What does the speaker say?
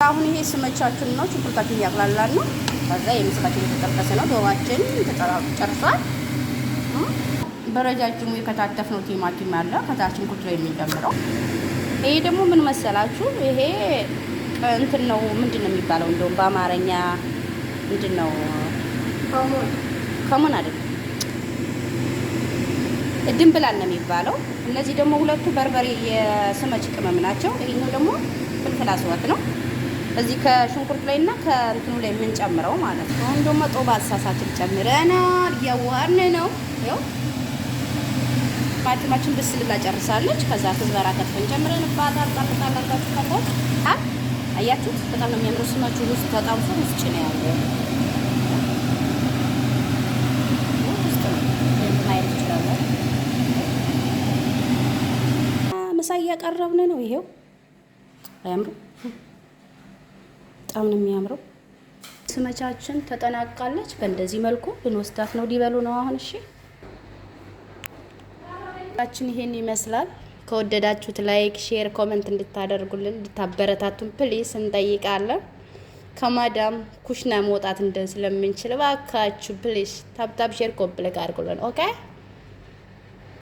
አሁን ይሄ ስመቻችን ነው። ሽንኩርታችን እያቁላላን ነው። ከዛ የምስራችን እየተጠበሰ ነው። ዶሯችን ጨርሷል። በረጃጅሙ የከታተፍነው ቲማቲም አለ ከታች ሽንኩርት ላይ የምንጨምረው። ይሄ ደግሞ ምን መሰላችሁ? ይሄ እንትን ነው፣ ምንድን ነው የሚባለው? እንደውም በአማርኛ ምንድን ነው? ከሙን አይደለም፣ ድንብላል ነው የሚባለው። እነዚህ ደግሞ ሁለቱ በርበሬ የስመች ቅመም ናቸው። ይሄኛው ደግሞ ፍልፍል አስዋት ነው። እዚህ ከሽንኩርት ላይ እና ከእንትኑ ላይ የምንጨምረው ማለት ነው። አሁን ደግሞ ጦባ አሳሳችን ጨምረናል። እያዋርን ነው። ያው ቲማቲማችን ብስል ብላ ጨርሳለች። ከዛ ክዝበራ ከትፈን ጨምረንባታል። ጣል ጣል አድርጋችሁ ከታች አያችሁት? በጣም ነው የሚያምረው። ስመቹ ውስጥ ተጣብሶ ውስጥ ነው ያለው፣ ውስጥ ነው ማየት ትችላላችሁ። ምሳ እያቀረብን ነው። ይሄው አያምርም? በጣም ነው የሚያምረው። ስመቻችን ተጠናቃለች። በእንደዚህ መልኩ ልንወስዳት ነው። ሊበሉ ነው አሁን። እሺ ችን ይሄን ይመስላል። ከወደዳችሁት like፣ share፣ comment እንድታደርጉልን እንድታበረታቱን please እንጠይቃለን። ከማዳም ኩሽና መውጣት እንደ ስለምንችል እባካችሁ please tap tap share copy link አድርጉልን። Okay.